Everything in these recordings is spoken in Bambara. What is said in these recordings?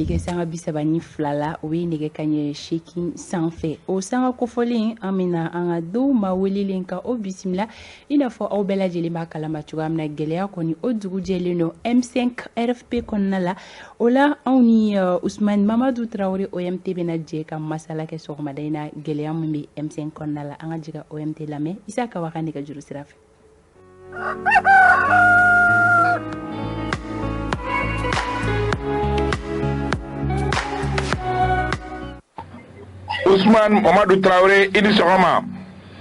Kɛ sanga 32 la, o ye nɛgɛ kaɲɛ 8 sanfɛ. O sanga kofɔlen, an bɛna an ka denw ma welelen ka o bisimila. I n'a fɔ aw bɛɛ lajɛlen b'a kalama cogoya min na, gɛlɛya kɔni o dugu jɛlen don M5 RFP kɔnɔna la. O la, anw ni Usumani Mamadu Tarawele OMT bɛna jɛ ka masala kɛ sɔgɔmada in na, gɛlɛya min bɛ M5 kɔnɔna la. An ka jɛ ka OMT lamɛn Isa Kawa ka nɛgɛjuru sira fɛ. Ousmane Mamadou Traoré, i ni sɔgɔma.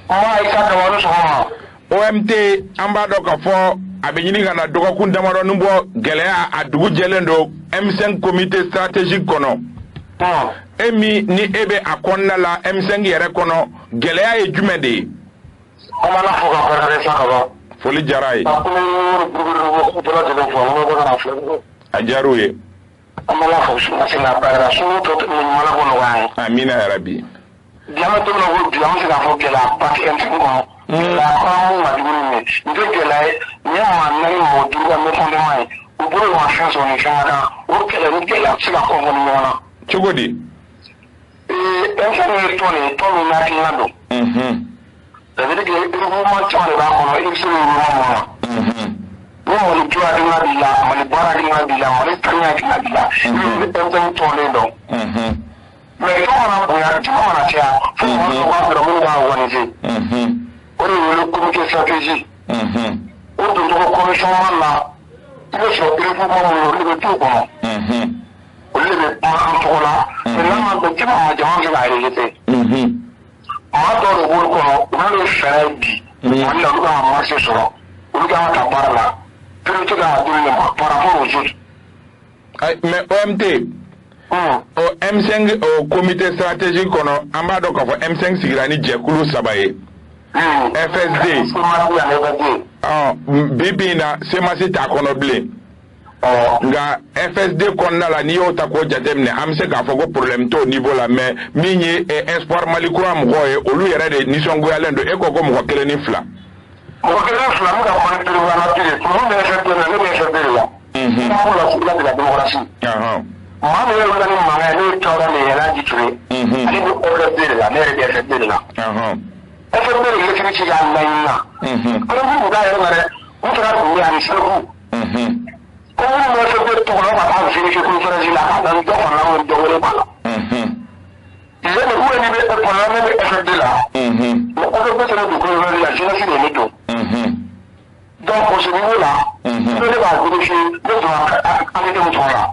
Nba Isa Kawa, ni sɔgɔma. OMT, an b'a dɔn k'a fɔ a bɛ ɲini ka na dɔgɔkun damadɔni bɔ, gɛlɛya a dugu jɛlen don M5 comité stratégique kɔnɔ. E min ni e bɛ a kɔnɔna la, M5 yɛrɛ kɔnɔ, gɛlɛya ye jumɛn de ye? An b'a fɔ ka barika Isa Kawa. Foli diyara ye. Ka kuma bɛɛ lajɛlen fo, an bɛ ka na filɛ. A diyara u ye. An b'a fɔ su ka barika su tɔ ɲuman ko nɔgɔya ye. Amina yarabi. Bi an bɛ don min na ko bi, an bɛ se k'a fɔ gɛlɛyaba tɛ M5 kɔnɔ. Gɛlɛya kɔnɔ mun ka jugu ni nin ye. Nin tɛ gɛlɛya ye, nin ye maa 4, mɔgɔ 5 ka mécontentement ye. U bolo ma fɛn sɔrɔ ni fɛn ka kan. O kɛlɛ ni gɛlɛya tɛ se ka kɔnfɔ ni ɲɔgɔn na. Cogo di? M5 ye tɔn de ye, tɔn min hakilina don. Ça veut dire que regroupement caman de b'a kɔnɔ, i bɛ se regroupement mun na. Ni Mali jɔ hakilina b'i la, Mali baara hakilina b'i la, Mali taaɲɛ hakilina b'i la, i bɛ M5 tɔnden dɔn. Mais tɔn mana bonya, jama mana caya, fo mɔgɔ dɔw b'a sɔrɔ minnu b'a organiser. O de wele comité stratégie. O doncogo commission la, i bɛ sɔrɔ regroupement minnu, olu de bɛ t'o kɔnɔ. Olu de bɛ kuma an tɔgɔ la. Mais n'a ma bɛn jama ma, jama bɛ se k'a rejeter. Maa dɔw de b'olu kɔnɔ, olu de fɛɛrɛ di. Mali la, olu kan ka marché sɔrɔ, olu kan ka ta baara la. Priorité kan ka d'olu de ma par rapport aux autres. Mais OMT, o M5 o comité stratégique kɔnɔ, an b'a dɔn k'a fɔ M5 sigira ni jɛkulu 3 ye. FSD. Bi bi in na, CMAS t'a kɔnɔ bilen. Nka FSD kɔnɔna la, n'i y'o ta k'o jateminɛ, an bɛ se k'a fɔ ko problème t'o niveau la. Mais min ye Espoir Mali kura mɔgɔw ye, olu yɛrɛ de nisɔngoyalen don. E ko ko mɔgɔ 1 ni 2. Mɔgɔ 1 ni 2, n bɛ ka kuma ni président de ye. Mun bɛ FSD la, ne bɛ FSD de la. N b'u la sugu la de la démocratie. Maa min yɛrɛ wuli ni mankan ye, ne ye Traoré de ye, Elhaji Touré. Ale bɛ FSD de la, ne yɛrɛ bɛ FSD de la. FSD de lettre ci k'a laɲini na. Président t'a yɛrɛ ma dɛ, u taara Dunbuya ani Saliku. Ko minnu bɛ FSD tɔgɔ la, ka taa vérifier conférence la, k'a ni dɔ fana o dɔ wɛrɛ b'a la. Yɛlɛ u yɛrɛ bɛ kɔnɔ, ne bɛ FSD la. Mais FSD tɛ ne don conférence la, jeunesse de ne don. Donc au ce niveau là, ne b'a vérifier, ne donna enquête min tɔgɔ la.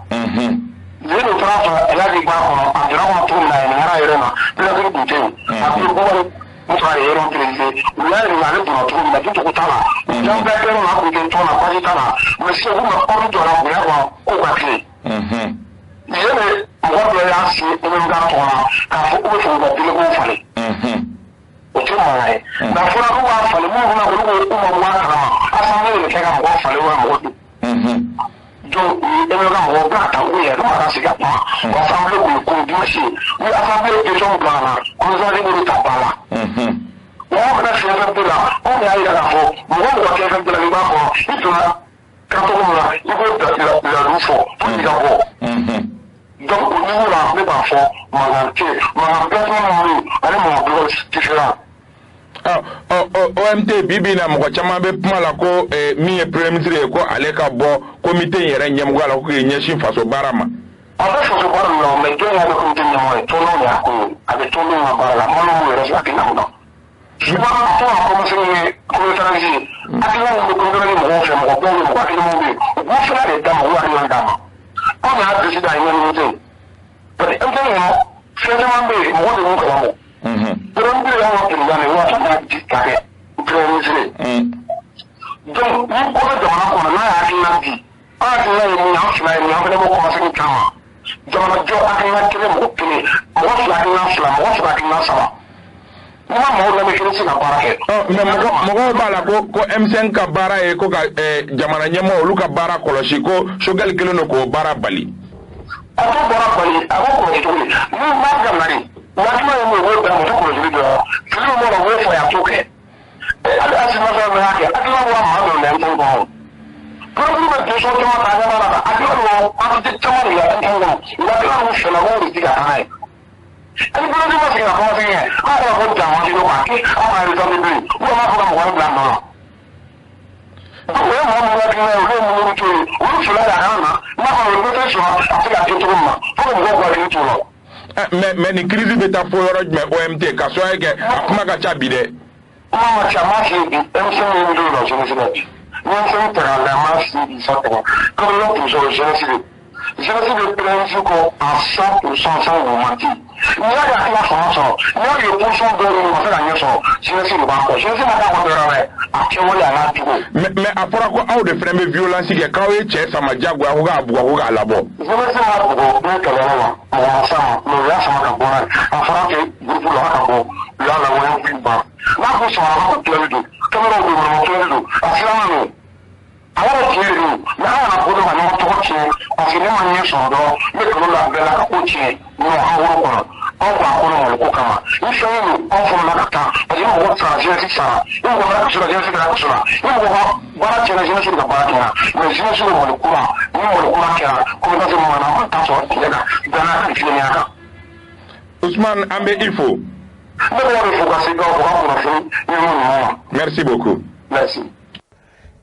Yen de taara sɔrɔ Elhaji b'a kɔnɔ, a donna kɔnɔ cogo min na, a ɲininkara a yɛrɛ ma, président tun tɛ yen. A ko Bubakari Musa de ye yɔrɔ présider, u y'a ɲininka ale donna cogo min na, duncogo t'a la. Jan bɛɛ kɛra na, kun tɛ tɔn na, baasi t'a la. Mais sisan k'u ma ordre dɔ la bonya kɔnɔ k'u ka tilen. Yen de mɔgɔ dɔ y'a se MMK tɔgɔ la k'a fɔ k'u bɛ fɛ k'u ka délégués falen. O tɛ mankan ye. Nka a fɔra k'u b'a falen, minnu fana olu ko k'u ma bɔ a kalama, assemblée de bɛ kɛ ka mɔgɔ falen ou mɔgɔ don. Donc u ye MMK mɔgɔw bila ka taa u yɛrɛ ma ka sigi ka kuma. O assemblée kun ye ko dimanche ye. U ye assemblée décision bila ka na, commissaire b'olu ta ba la. Mɔgɔ fana fɛn fɛn bɛ la, anw y'a jira k'a fɔ mɔgɔ mɔgɔ tɛ fɛn bɛɛ la, n'i b'a kɔnɔ, i donna kɛcogo min na, i b'o layidu fɔ pour i ka bɔ. Donc au niveau la, ne b'a fɔ mankan tɛ yen, mankan placement min bɛ yen ani mankan global différent. OMT, bi bi in na, mɔgɔ caman bɛ kuma la ko min ye premier ministre ye, ko ale ka bɔ comité in yɛrɛ ɲɛmɔgɔya la, ko k'i ɲɛsin faso baara ma. A bɛ faso baara min na, mais jɔn y'a kɛ comité ɲɛmɔgɔ ye? Tɔndenw de y'a ko ye, a bɛ tɔndenw ka baara la, maliyɛnw b'u yɛrɛ hakilina min na. Souvent tɔn ka commencé ni comité stratégique ye, hakilina min bɛ comité stratégique mɔgɔw fɛ, mɔgɔ dɔw bɛ yen, mɔgɔ hakilimaw bɛ yen, u b'u fana de d'a ma, u b'u hakilina d'a ma. Anw y'a décidé à unanimité. Parce que M5 kɔnɔ, fɛn caman bɛ yen, mɔgɔ de b'u kalama. Premier ministre y'anw ka président de ye, waati b'a di ka kɛ premier ministre ye. Donc ni ko bɛ jamana kɔnɔ, n'a ye hakilina di, an hakilina ye min ye, an fila ye min ye, an fana b'o commencé ni kama. Jamana jɔ hakilina 1, mɔgɔ 1, mɔgɔ 2 hakilina 2, mɔgɔ 3 hakilina 3. N'i ma mɔgɔw lamɛn, kelen tɛ se ka baara kɛ. Mais mɔgɔw b'a la ko M5 ka baara ye ko ka jamana ɲɛmɔgɔ olu ka baara kɔlɔsi, ko Choguel kɛlen don k'o baara bali. A t'o baara bali, a b'o kɔlɔsi cogo di? Ni b'a daminɛ de, waati min ye o bɛn muso kɔlɔsili dɔrɔn, fili min b'o la, u b'o fɔ a t'o kɛ. Ale Asimi Masa y'a kɛ, hakilina bɔra maa dɔ la M5 kɔnɔ. Premier bɛ décision caman ta a ɲɛ b'a la a dilan don quantité caman de la denmisɛnninw kɔnɔ u ka dilan ninnu fɛlɛ ko de ti ka taa n'a ye. Ni premier ma segin ka kuma segin kɛ an kɔrɔ ko dan waati dɔ kan an ma résultat bilen ou an b'a fɔ ka mɔgɔ wɛrɛ bila a nɔ la. Donc o ye mɔgɔ minnu hakilina ye olu ye minnu to yen olu fila de a kana na n'a kɔni o bɛ sɔrɔ a bɛ se ka kɛ cogo min na fo ka mɔgɔw k'u hakili t'o la. Mais nin crise bɛ taa fo yɔrɔ jumɛn OMT ka sababu kɛ a kuma ka ca bi dɛ. Kuma ma ca n b'a f'i ye bi M5 ye min don jeunesse la bi ni M5 ta k'a lajɛ n b'a f'i ye bi sa tɔgɔ 80% jeunesse de jeunesse bɛ président kɔ à 100% sans vous mentir. N'i y'a ye a tɛna fanga sɔrɔ n'i y'a ye position dɔw ɲini u ma se ka ɲɛ sɔrɔ jeunesse de b'a kɔ jeunesse ma k'a kɔ dɔrɔn dɛ a kɛwale a n'a cogo. Mais a fɔra ko aw de fana bɛ violence kɛ k'aw ye cɛ sama diyagoya ko k'a bugɔ ko k'a labɔ. Jeunesse ma bugɔ ne kɛlɛyɔrɔ la mɔgɔ ma s'a ma mais u y'a sama ka bɔ n'a ye a fɔra kɛ groupe la ka bɔ u y'a labɔ ye ban n'a ko samara ko tilali don caméraw bɛ yen tilali don a siranna don. A yɛrɛ tiɲɛ de don mais an kana bɔ ka ɲɔgɔn tɔgɔ tiɲɛ parce que ne ma ɲɛ sɔrɔ dɔrɔn n bɛ kalo la bɛɛ la ka ko tiɲɛ non an woro kɔnɔ anw b'a kɔnɔ Mali ko kama ni fɛn don anw fɔlɔ la ka taa parce que ni mɔgɔ sara jeunesse sara ni mɔgɔ bɛ kaso la jeunesse kɛra kaso la ni mɔgɔ ka baara tiɲɛna jeunesse de ka baara tiɲɛna mais jeunesse bɛ Mali kura ni Mali kura kɛra communauté min na an t'a sɔrɔ tiɲɛ kan danaya kan tilennenya kan. Ousmane an bɛ i fo. Ne b'aw de fo ka se k'aw fo ka kunnafoni ɲuman ninnu ma. Merci beaucoup. Merci.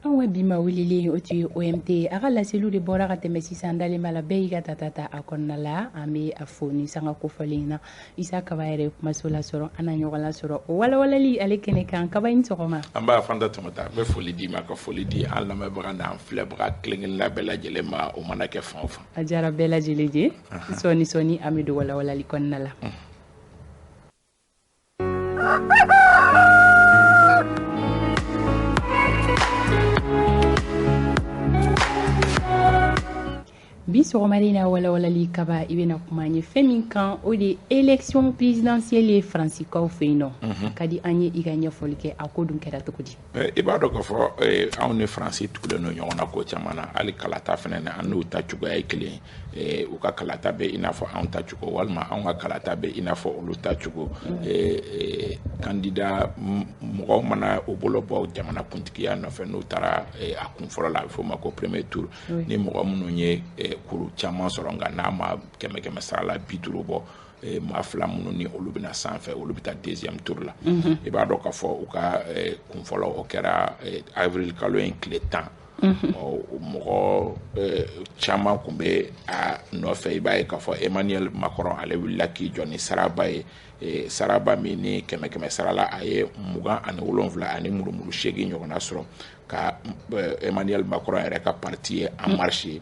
An ka bi ma welelen o tun ye OMT a ka laseliw de bɔra ka tɛmɛ sisan dalen b'a la bɛɛ y'i ka tata ta a kɔnɔna la an bɛ a fo ni sanga kofɔlen na Isa Kaba yɛrɛ kumaso lasɔrɔ an na ɲɔgɔn lasɔrɔ o walawalali ale kɛnɛ kan Kaba i ni sɔgɔma. An b'a Fanta Tɔmɔta n bɛ foli d'i ma ka foli di an lamɛnbaga n'an filɛbaga kelen-kelenna bɛɛ lajɛlen ma o mana kɛ fan o fan. A diyara bɛɛ lajɛlen ye sɔɔni sɔɔni an bɛ don walawalali kɔnɔna la. Bi sɔgɔmada in na walawalali Kaba i bɛna kuma an ye fɛn min kan o de ye élection présidentielle ye Faransikaw fɛ yen nɔ ka di an ye i ka ɲɛfɔli kɛ a ko dun kɛra cogo di. I b'a dɔn k'a fɔ anw ni Faransi tugulen don ɲɔgɔn na ko caman na hali kalata fana na an n'u ta cogoya ye kelen ye u ka kalata bɛ i n'a fɔ anw ta cogo walima anw ka kalata bɛ i n'a fɔ olu ta cogo candidat mɔgɔw mana u bolo bɔ jamana kuntigiya nɔfɛ n'u taara a kun fɔlɔ la a bɛ f'o ma ko premier tour ni mɔgɔ minnu ye kuru caman sɔrɔ nka n'a ma 100 sara la 50 bɔ maa fila minnu ni olu bɛna sanfɛ olu bɛ taa deuxième tour la i b'a dɔn k'a fɔ u ka kun fɔlɔ o kɛra avril kalo in tile 10 mɔgɔ caman tun bɛ a nɔfɛ i b'a ye k'a fɔ Emmanuel Macron ale wulila k'i jɔ ni saraba ye saraba min ni 100 sara la a ye 27 ani murumuru 8 ɲɔgɔnna sɔrɔ ka Emmanuel Macron yɛrɛ ka parti ye En Marche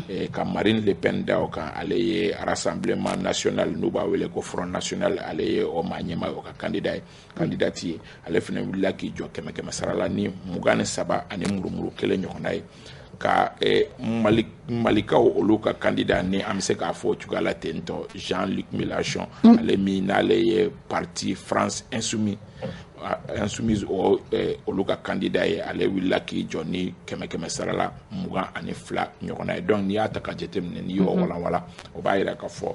ye ka Marine Le Pen da o kan ale ye Rassemblement national n'u b'a wele ko Front national ale ye o maa ɲɛmaa ye o ka candidat ye candidate ye ale fana wulila k'i jɔ 100 sara la ni 23 ani murumuru 1 ɲɔgɔnna ye ka Malikaw olu ka candidat ni an bɛ se k'a fɔ o cogoya la ten tɔ Jean-Luc Mélenchon ale min n'ale ye parti France Insoumise olu ka candidat ye ale wulila k'i jɔ ni 100 sara la 22 ɲɔgɔnna ye donc n'i y'a ta ka jateminɛ n'i y'o walawala o b'a yira k'a fɔ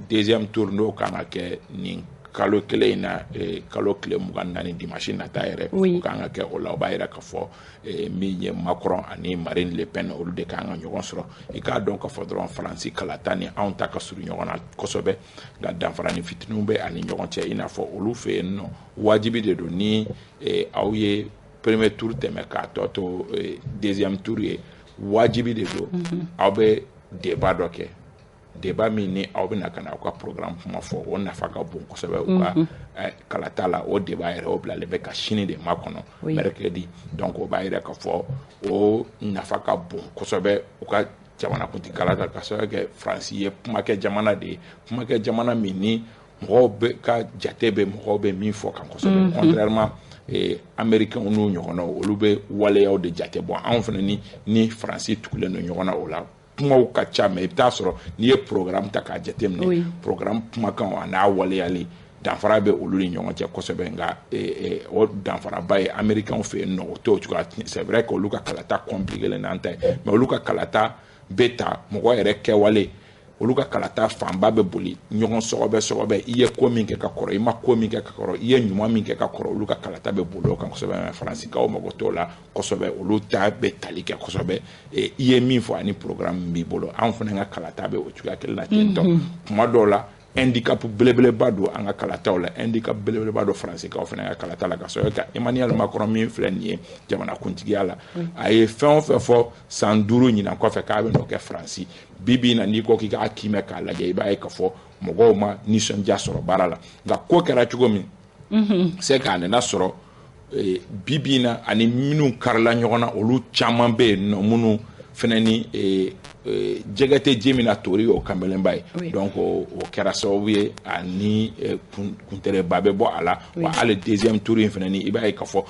deuxième tour n'o kan ka kɛ nin kalo kelen in na kalo tile 24 dimanche nata yɛrɛ o kan ka kɛ o la o b'a yira k'a fɔ min ye Macron ani Marine Le Pen olu de kan ka ɲɔgɔn sɔrɔ i k'a dɔn k'a fɔ dɔrɔn Faransi kalata ni anw ta ka surun ɲɔgɔn na kosɛbɛ nka danfara ni fitininw bɛ ani ɲɔgɔn cɛ i n'a fɔ olu fɛ yen nɔ wajibi de don ni aw ye premier tour tɛmɛ k'a tɔ to deuxième tour ye wajibi de don aw bɛ débat dɔ kɛ débat min ni aw bɛna ka na aw ka programme kuma fɔ o nafa ka bon kosɛbɛ u ka kalata la o débat yɛrɛ o bilalen bɛ ka sini de makɔnɔ mercredi donc o b'a yira k'a fɔ o nafa ka bon kosɛbɛ u ka jamanakuntigi kalata ka sababu kɛ Faransi ye kumakɛ jamana de ye kumakɛ jamana min ni mɔgɔw bɛ ka jate bɛ mɔgɔw bɛ min fɔ kan kosɛbɛ contrairement américains n'u ɲɔgɔnnaw olu bɛ waleyaw de jate bɔ anw fana ni Faransi tugulen don ɲɔgɔn na o la kumaw ka ca mais i bɛ taa sɔrɔ n'i ye programme ta k'a jateminɛ programme kumakan a n'a waleyali danfara bɛ olu ni ɲɔgɔn cɛ kosɛbɛ nka o danfaraba ye américains fɛ yen nɔ o t'o cogoya c'est vrai que olu ka kalata compliqué n'an ta ye mais olu ka kalata bɛ ta mɔgɔ yɛrɛ kɛwale Olu ka kalata fanba bɛ boli ɲɔgɔn sɔgɔbɛ i ye ko min kɛ ka kɔrɔ, i ma ko min kɛ ka kɔrɔ, i ye ɲuman min kɛ ka kɔrɔ, olu ka kalata bɛ boli o kan kosɛbɛ. Faransikaw mago t'o la kosɛbɛ, olu ta bɛ tali kɛ kosɛbɛ i ye min fɔ ani programme min b'i bolo. Anw fana ka kalata bɛ o cogoya kelen na ten tɔ. Kuma dɔw la handicap belebeleba don an ka kalataw la, handicap belebeleba don faransikaw fana ka kalata la, ka sɔrɔ ka Emmanuel Macron min filɛ nin ye jamanakuntigiya la, a ye fɛn o fɛn fɔ san 5 ɲinan kɔfɛ k'a bɛ n'o kɛ Faransi. Bi bi in na, n'i ko k'i k'a kimɛ k'a lajɛ, i b'a ye k'a fɔ mɔgɔw ma nisɔndiya sɔrɔ baara la. Nka ko kɛra cogo min, c'est k'a nana sɔrɔ bi bi in na, ani minnu karila ɲɔgɔn na, olu caman bɛ yen nɔ minnu fana ni jɛgɛ tɛ ji min na tori y'o kanbɛlɛnba ye. Donc o kɛra sababu ye ani kuntɛrɛba bɛ bɔ a la. Wa hali deuxième tour in fana ni, i b'a ye k'a fɔ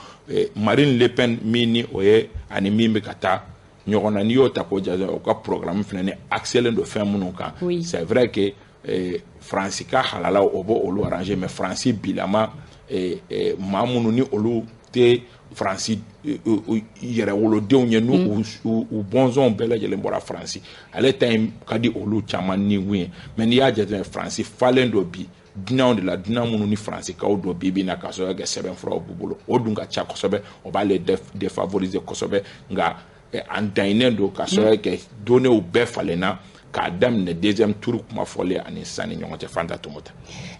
Marine Le Pen min ni o ye ani min bɛ ka taa ɲɔgɔn na, n'i y'o ta k'o jate, o ka programme fana ni axelen don fɛn minnu kan. C'est vrai que Faransi ka halalaw o b'o olu arranger, mais Faransi bilama maa minnu ni olu tɛ Faransi yɛrɛwolodenw ye, n'u u bɔnsɔnw bɛɛ lajɛlen bɔra Faransi, ale ta in ka di olu caman ni kun ye. Mais n'i y'a jateminɛ, Faransi falen don bi dunanw de la, dunan minnu ni Faransikaw don bi bi in na, k'a sababu kɛ sɛbɛnfuraw b'u bolo, o dun ka ca kosɛbɛ, o b'ale défavoriser kosɛbɛ. Nka an daɲinɛn don k'a sababu kɛ données bɛɛ falenna k'a daminɛ deuxième tour kuma fɔlen ani sisan ni ɲɔgɔn cɛ. Fanta Tomota.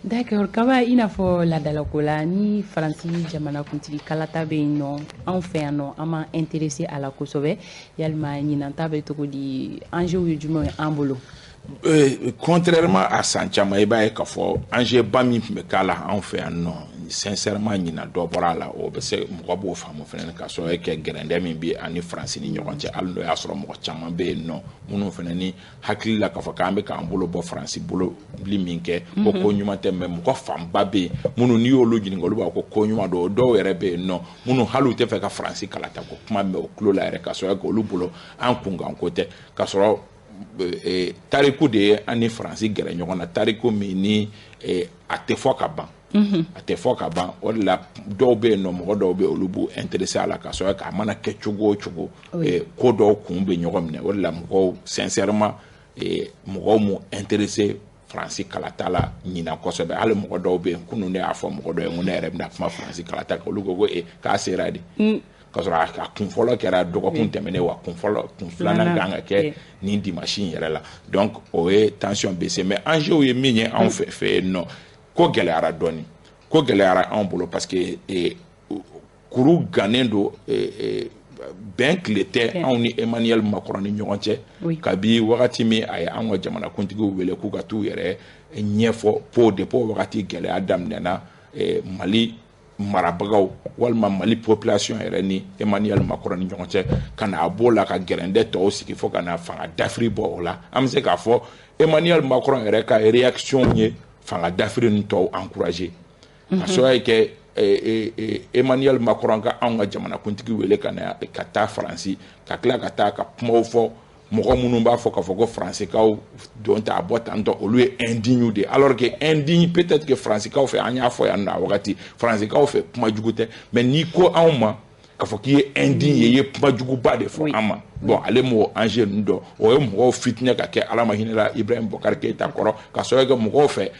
D'accord Kaba, i n'a fɔ ladalako la, ni Faransi jamanakuntigi kalata bɛ yen nɔ, anw fɛ yan nɔ an m'an intéressé a la kosɛbɛ. Yalima ɲinan ta bɛ cogo di, enjeu ye jumɛn ye an bolo? Contrairement à san caman, i b'a ye k'a fɔ enjeu ba min tun bɛ k'a la anw fɛ yan nɔ, sincèrement ɲinan dɔ bɔra a la. O bɛ se mɔgɔ b'o faamu fana, ka sababu kɛ gɛrɛndɛ min bɛ ani Faransi ni ɲɔgɔn cɛ. Hali n'o y'a sɔrɔ mɔgɔ caman bɛ yen nɔ minnu fana ni hakili la k'a fɔ k'an bɛ k'an bolo bɔ Faransi bololi min kɛ, ko ko ɲuman tɛ, mais mɔgɔ fanba bɛ yen minnu n'i y'olu ɲininka, olu b'a fɔ ko ko ɲuman don. Dɔw yɛrɛ bɛ yen nɔ minnu hali u tɛ fɛ ka Faransi kalata ko kuma mɛn o tulo la yɛrɛ, ka sababu kɛ olu bolo an kunkanko tɛ, ka sɔrɔ tariku de ye an ni Faransi gɛrɛ ɲɔgɔn na, tariku min ni a tɛ fɔ ka ban. A tɛ fɔ ka ban. O de la dɔw bɛ yen nɔ, mɔgɔ dɔw bɛ yen, olu b'u intéressé a la, ka sɔrɔ k'a mana kɛ cogo o cogo, ko dɔw kun bɛ ɲɔgɔn minɛ. O de la mɔgɔw sincèrement mɔgɔw m'u intéressé Faransi kalata la ɲinan kosɛbɛ. Hali mɔgɔ dɔw bɛ yen, kunun ne y'a fɔ mɔgɔ dɔ ye, n ko ne yɛrɛ bɛna kuma Faransi kalata kan, olu ko ko k'a sera de, k'a sɔrɔ a kun fɔlɔ kɛra dɔgɔkun tɛmɛnen, wa kun fɔlɔ kun filanan kan ka kɛ nin dimanche in yɛrɛ la. Donc o ye tension baissé. Mais enjeu ye min ye anw fɛ yen nɔ, ko gɛlɛyara dɔɔni, ko gɛlɛyara anw bolo, parce que kuru gannen don, bɛn tile tɛ anw ni Emmanuel Macron ni ɲɔgɔn cɛ. Kabi wagati min a ye anw ka jamanakuntigiw wele k'u ka t'u yɛrɛ ɲɛfɔ, po depuis o wagati gɛlɛya daminɛna Mali marabagaw walima Mali population yɛrɛ ni Emmanuel Macron ni ɲɔgɔn cɛ, ka na a b'o la ka gɛrɛndɛ tɔw sigi fo ka na fanga dafiri bɔ o la. An bɛ se k'a fɔ Emmanuel Macron yɛrɛ ka réaction ye fanga dafiri ninnu tɔw encouragé, ka sababu kɛ Emmanuel Macron ka anw ka jamanakuntigi wele ka na ka taa Faransi, ka tila ka taa ka kumaw fɔ mɔgɔ minnu b'a fɔ k'a fɔ ko Faransikaw don ta a bɔ tan tɔ, olu ye indigne de ye, alors que indigne peut-être que Faransikaw fɛ, an y'a fɔ yan nɔ a wagati, Faransikaw fɛ kuma jugu tɛ, mais n'i ko anw ma k'a fɔ k'i ye indigne ye, i ye kuma juguba de fɔ an ma. Bon, ale m'o enjeu ninnu dɔn, o ye mɔgɔw fitinɛ ka kɛ Ala ma hinɛ la Ibrahim Boubacar Keïta kɔrɔ, ka sababu kɛ mɔgɔw fɛ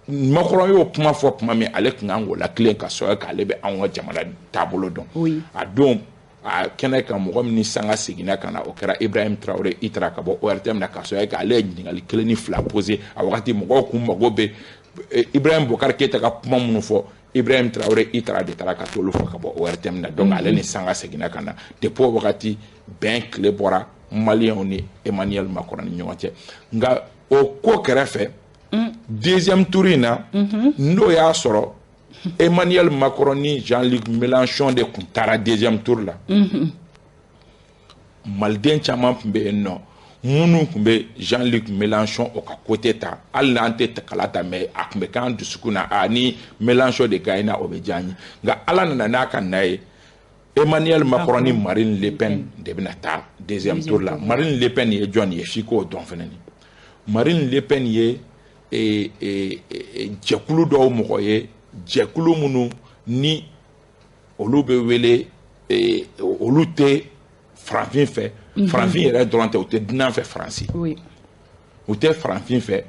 Macron y'o kuma fɔ tuma min, ale tun kan k'o latilen, ka sababu kɛ ale bɛ anw ka jamana taabolo dɔn. A don a kɛnɛ kan, mɔgɔ min ni sanga seginna ka na, o kɛra Ibrahim Traoré Itra ka bɔ ORTM na, ka sababu kɛ ale ye ɲininkali 1 ni 2 posé a wagati. Mɔgɔw kun mago bɛ Ibrahim Boubacar Keïta ka kuma minnu fɔ, Ibrahim Traoré Itra de taara ka t'olu fɔ ka bɔ ORTM na. Donc ale ni sanga seginna ka na. Depuis o wagati bɛn tile bɔra Maliyɛnw ni Emmanuel Macron ni ɲɔgɔn cɛ. Nka o ko kɛrɛfɛ, deuxième tour in na, n'o y'a sɔrɔ Emmanuel Macron ni Jean-Luc Mélenchon de tun taara deuxième tour la, Maliden caman tun bɛ yen nɔ minnu tun bɛ Jean-Luc Mélenchon o ka côté ta, hali n'an tɛ kala ta, mais a tun bɛ k'an dusukun na, a ni Mélenchon de gagne o bɛ diya an ye. Nka Ala nana n'a ka na ye, Emmanuel Macron ni Marine Le Pen de bɛna taa deuxième tour la. Marine Le Pen ye jɔn ye? F'i k'o dɔn fɛnɛ. Marine Le Pen ye jɛkulu dɔw mɔgɔ ye, jɛkulu minnu ni olu bɛ wele, olu tɛ farafin fɛ, farafin yɛrɛ dɔrɔn tɛ, u tɛ dunan fɛ Faransi. U tɛ farafin fɛ,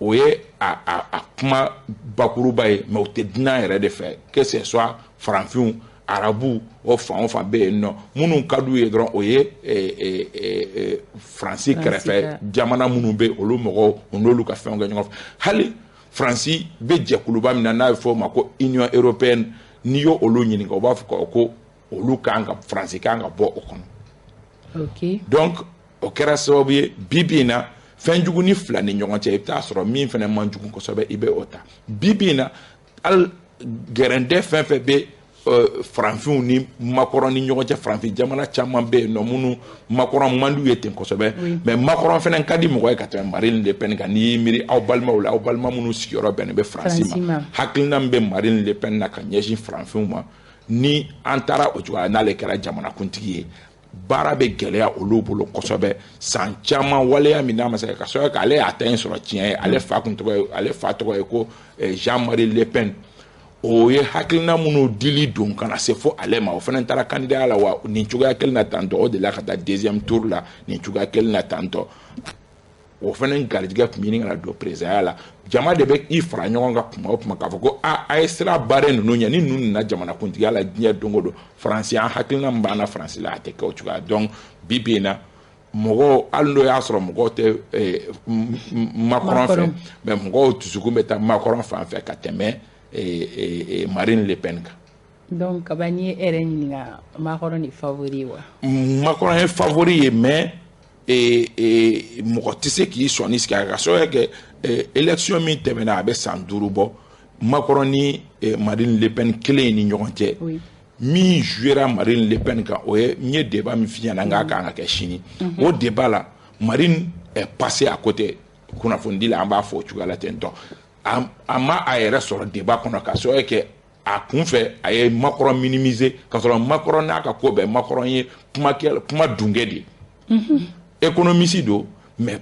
o ye a kuma bakuruba ye, mais u tɛ dunan yɛrɛ de fɛ, que ce soit farafinw, arabu, o fan o fan bɛ yen nɔ. Minnu ka d'u ye dɔrɔn, o ye Faransi kɛrɛfɛ jamana minnu bɛ, olu mɔgɔw, u n'olu ka fɛnw kɛ ɲɔgɔn fɛ. Hali Faransi bɛ jɛkuluba min na, n'a bɛ fɔ o ma ko Union européenne, n'i y'o olu ɲininka, u b'a fɔ ko olu kan ka, Faransi kan ka bɔ o kɔnɔ. Donc o kɛra sababu ye, bi bi in na, fɛn jugu ni fila ni ɲɔgɔn cɛ, i bɛ taa sɔrɔ min fana man jugu kosɛbɛ, i bɛ o ta. Bi bi in na, hali gɛrɛndɛ fɛn fɛn bɛ farafinw ni Macron ni ɲɔgɔn cɛ, farafin jamana caman bɛ yen nɔ minnu Macron man d'u ye ten kosɛbɛ, mais Macron fana ka di mɔgɔ ye ka tɛmɛ Marine Le Pen kan. N'i y'i miiri aw balimaw la, aw balima minnu sigiyɔrɔ bɛnnen bɛ Faransi ma, hakilina min bɛ Marine Le Pen na ka ɲɛsin farafinw ma, ni an taara o cogoya, n'ale kɛra jamanakuntigi ye, baara bɛ gɛlɛya olu bolo kosɛbɛ san caman. Waleya min n'a ma se ka sababu kɛ, ale y'a ta in sɔrɔ tiɲɛ ye. Ale fa kun tɔgɔ ye, ale fa tɔgɔ ye ko Jean-Marie Le Pen. O ye hakilina minnu dili don ka na se fo ale ma, o fana taara candidat la wa nin cogoya kelen na tantɔ. O de la ka taa deuxième tour la nin cogoya kelen na tantɔ. O fana garijɛgɛ tun ɲini ka na don président la. Jama de bɛ i fara ɲɔgɔn kan kuma o kuma k'a fɔ ko a a ye sira baara ninnu ɲɛ, ni ninnu nana jamanakuntigiya la diɲɛ don o don, Faransi, an hakilina min b'an na Faransi la, a tɛ kɛ o cogoya. Donc bi bi in na, mɔgɔw, hali n'o y'a sɔrɔ mɔgɔw tɛ Macron fɛ, mais mɔgɔw dusukun bɛ taa Macron fan fɛ ka tɛmɛ Marine Le Pen kan. Donc kaba, n'i ye e yɛrɛ ɲininka, Macron de favori ye wa? Macron ye favori ye, mais mɔgɔ tɛ se k'i sɔnni sigi a ka sababu kɛ élection min tɛmɛna, a bɛ san 5 bɔ, Macron ni Marine Le Pen kelen ni ɲɔgɔn cɛ, min jouera Marine Le Pen kan, o ye n ye débat min f'i ɲɛna n k'a kan ka kɛ sini. O débat la, Marine est passée à côté. Kunnafonidi la, an b'a fɔ o cogoya la ten tɔ. A ma a yɛrɛ sɔrɔ débat kɔnɔ, ka sababu kɛ a kunfɛ a ye Macron minimiser, ka sɔrɔ Macron n'a ka ko bɛɛ, Macron ye kuma kuma dungɛ de ye, économiste don, mais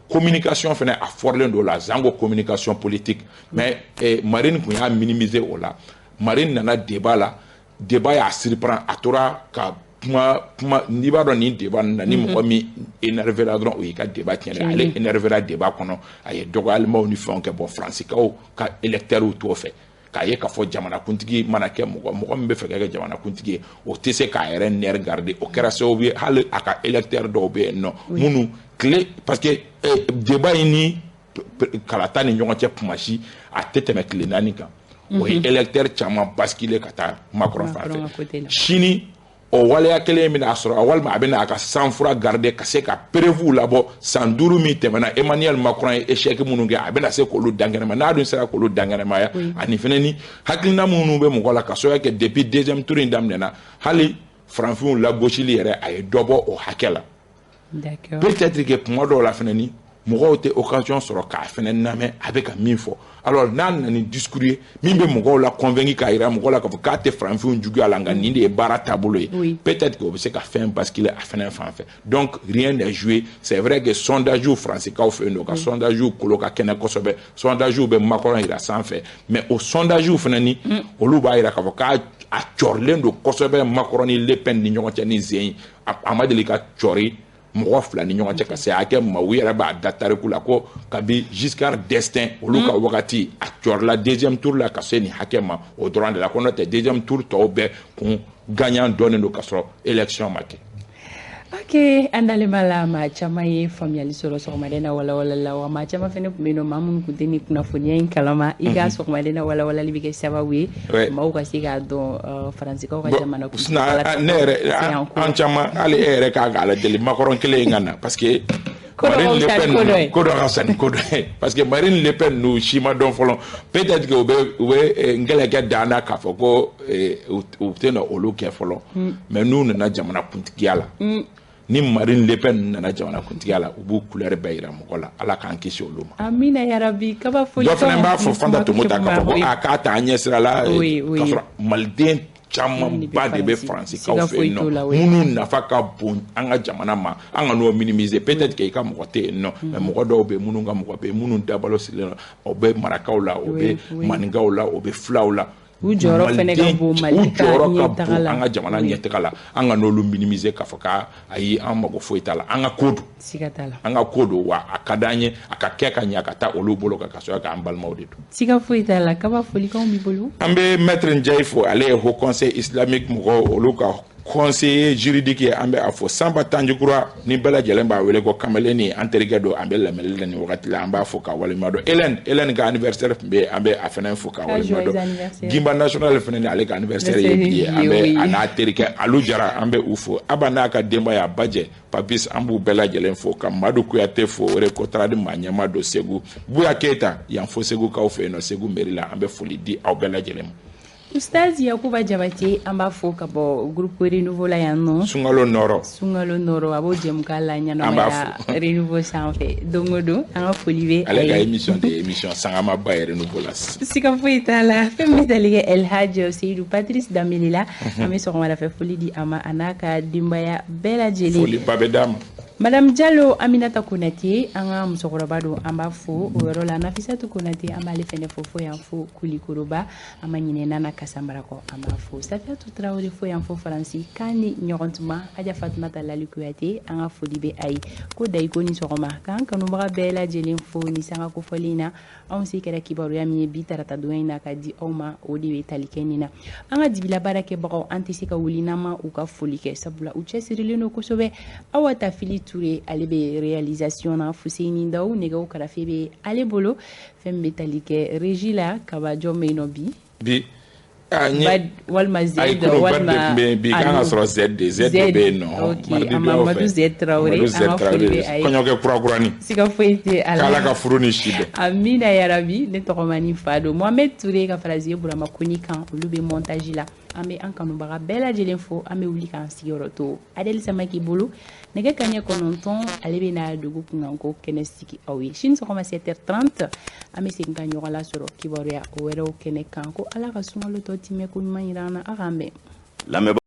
communication fana a fɔrilen don la, zango communication politique. Mais Marine kun y'a minimiser o la. Marine nana débat la, débat y'a surprend, a tora ka kuma kuma. N'i b'a dɔn nin débat nin na, ni mɔgɔ min énervé la dɔrɔn, o y'i ka débat tiɲɛ dɛ. Ale énervé la débat kɔnɔ, a ye dɔgɔyalimaw ni fɛnw kɛ. Bon, Faransikaw ka électeurs t'o fɛ k'a ye k'a fɔ jamanakuntigi mana kɛ mɔgɔ mɔgɔ min bɛ fɛ ka kɛ jamanakuntigi ye, o tɛ se k'a yɛrɛ nerf garder. O kɛra sababu ye, hali a ka électeurs dɔw bɛ yen nɔ minnu tile, parce que débat in ni kalata ni ɲɔgɔn cɛ, kuma si a tɛ tɛmɛ tile 4 kan, o ye électeurs caman basculer ka taa Macron fan fɛ. Sini, o waleya kelen bɛna sɔrɔ, walima a bɛna a ka sang-froid garder ka se ka preuve labɔ. San 5 min tɛmɛna, Emmanuel Macron ye échec minnu kɛ, a bɛna se k'olu dankɛnɛma. N'a dun sera k'olu dankɛnɛmaya, ani fɛnɛ ni hakilina minnu bɛ mɔgɔ la, ka sababu kɛ depuis deuxième tour in daminɛna, hali farafinw lagosili yɛrɛ, a ye dɔ bɔ o hakɛ la. Peut-être que kuma dɔw la fɛnɛ ni mɔgɔw tɛ occasion sɔrɔ k'a fɛnɛ lamɛn a bɛ ka min fɔ. Alors n'a nana ni discours ye min bɛ mɔgɔw la convaincre, k'a yira mɔgɔw la k'a fɔ k'a tɛ farafinw juguya la, nka nin de ye baara taabolo ye, peut-être que o bɛ se ka fɛn basculer a fɛnɛ fan fɛ. Donc rien n'est joué. C'est vrai que sondage faransikaw fɛ yen nɔ, ka sondage kolo ka kɛnɛ kosɛbɛ, sondage bɛ Macron yira sanfɛ, mais o sondage fɛnɛ ni olu b'a yira k'a fɔ k'a a cɔrilen don kosɛbɛ Macron ni Le Pen ni ɲɔgɔn cɛ. Ni zen a ma deli ka cɔri mɔgɔ fila ni ɲɔgɔn cɛ ka se hakɛ ma, u yɛrɛ b'a da tariku la ko kabi Giscard d'Estaing olu ka wagati, a cɔrila deuxième tour la ka se nin hakɛ ma, o dɔrɔn de la ko n'o tɛ, deuxième tour tɔw bɛɛ kun gagnant dɔɔnin don ka sɔrɔ élection ma kɛ. Ok, an dalen b'a la, maa caman ye faamuyali sɔrɔ sɔgɔmaden na walawala la wa. Maa caman fɛnɛ tun bɛ yen nɔ, maa minnu tun tɛ nin kunnafoniya in kalama, i ka sɔgɔmaden na walawalali bɛ kɛ sababu ye maaw ka se k'a dɔn Faransikaw ka jamana. Ne yɛrɛ, an caman, hali e yɛrɛ k'a ala deli Macron kelen in ka na, parce que Marine Le Pen, ko dɔ ka fisa ni ko dɔ ye, parce que Marine Le Pen n'u si ma dɔn fɔlɔ. Peut-être que u bɛ nkɛlɛkɛ dan na k'a fɔ ko u tɛna olu kɛ fɔlɔ, mais n'u nana jamana kuntigiya la, ni Marine Le Pen nana jamana kuntigiya la, u b'u couleur bɛɛ yira mɔgɔ la. Ala k'an kisi olu ma. Amina yarabi. Kaba, foli. Dɔ fana b'a fɔ Fanta Tomo ta k'a fɔ ko a k'a ta an ɲɛ sira la, k'a sɔrɔ maliden camanba de bɛ faransikaw fɛ yen nɔ minnu nafa ka bon an ka jamana ma. An ka n'o minimiser. Peut-être que i ka mɔgɔ tɛ yen nɔ, mais mɔgɔ dɔw bɛ yen minnu ka mɔgɔ bɛ yen, minnu dabalo sigilen don. O bɛ marakaw la, o bɛ maninkaw la, o bɛ filaw la. U jɔyɔrɔ fɛnɛ ka bon Mali ka ɲɛtaga la. An ka jamana ɲɛtaga la, an ka n'olu minimiser k'a fɔ k'a ayi, an mago foyi t'a la. An ka ko don. Siga t'a la. An ka ko don, wa a ka d'an ye a ka kɛ ka ɲɛ, a ka taa olu bolo kan, ka sɔrɔ k'an balimaw de don. Siga foyi t'a la. Kaba, folikanw b'i bolo. An bɛ maître Ndiaye fo, ale ye Haut Conseil islamique mɔgɔw, olu ka conseiller juridique ye. An bɛ a fo. Sanba Tanjikura ni bɛɛ lajɛlen b'a wele ko Kamalenni, an terikɛ don, an bɛ lamɛnli la nin wagati la, an b'a fo ka waleɲuman dɔn. Hélène, Hélène ka anniversaire tun bɛ yen, an bɛ a fana fo ka waleɲuman dɔn. Gimba National fana ni ale ka anniversaire ye bi ye, an bɛ a n'a terikɛ Alu Jara, an bɛ u fo. Aba n'a ka denbaya, Bajɛ Papis, an b'u bɛɛ lajɛlen fo, ka Madu Kuyate fo, o de Kotaradi maa ɲɛma don Segu, Buya Keyita yan fo Segukaw fɛ yen nɔ, Segu mairie la, an bɛ foli di aw bɛɛ lajɛlen ma. Ustaz Yakuba Jabate, an b'a fo ka bɔ groupe Renouveau la yan nɔ. Sunkalo nɔrɔ. Sunkalo nɔrɔ, a b'o jɛmukan la ɲɛnamaya Renouveau sanfɛ don o don. An ka foli bɛ ale ka émission de ye émission sangamaba ye Renouveau la. Siga foyi t'a la. Fɛn min bɛ tali kɛ El Hadj Seydou Patrice Dambele la, an bɛ sɔgɔmada fɛ foli di a ma, a n'a ka denbaya bɛɛ lajɛlen. Foliba bɛ d'a ma. Madame Diallo Aminata Konate, an ka musokɔrɔba don, an b'a fo o yɔrɔ la. Nafisatu Konate, an b'ale fɛnɛ fo fo yan fo Kulikoroba. An ma ɲinɛ Nana Kasamara kɔ, an b'a fo. Safiyatu Tarawele fo yan fo Faransi. K'an ni ɲɔgɔn tuma. Aja Fatumata Lali Kuyate, an ka foli bɛ a ye. Ko dayi ko ni sɔgɔma, k'an kanubaga bɛɛ lajɛlen fo ni sanga kofɔlen in na. Anw se kɛra kibaruya min ye bi tarata don in na ka di aw ma, o de bɛ tali kɛ nin na. An ka dibila baarakɛbagaw, an tɛ se ka wuli n'an ma u ka foli kɛ, sabula u cɛsirilen don kosɛbɛ. Awa Tafili Touré, ale bɛ réalisation na. Fuseyini Daw, nɛgɛw karafe bɛ ale bolo. Fɛn min bɛ tali kɛ régie la, Kaba, jɔn bɛ yen nɔ bi? Bi walima Z walima bi kan ka sɔrɔ Z de, Z de bɛ yen nɔ. Ok, Amadu Z Traoré, an ka foli bɛ a ye. Kɔɲɔkɛ kura kurani. Siga foyi tɛ a la. K'Ala ka furu ni si bɛn. Amina yarabi. Ne tɔgɔma ni fa don Mohamed Touré ka fara Zie Burama Koni kan, olu bɛ montage la. An bɛ an kanubaga bɛɛ lajɛlen fo. An bɛ wuli k'an sigiyɔrɔ to Adel Samaki bolo nɛgɛ kanɲɛ 9, ale bɛ na dugu kunkanko kɛnɛ sigi aw ye. Sini sɔgɔma 7h30, an bɛ segin ka ɲɔgɔn lasɔrɔ kibaruya wɛrɛw kɛnɛ kan. Ko Ala ka sunkalo tɔ timɛ ko ɲuman yira an na. Aw k'an bɛn. Lamɛnbagaw.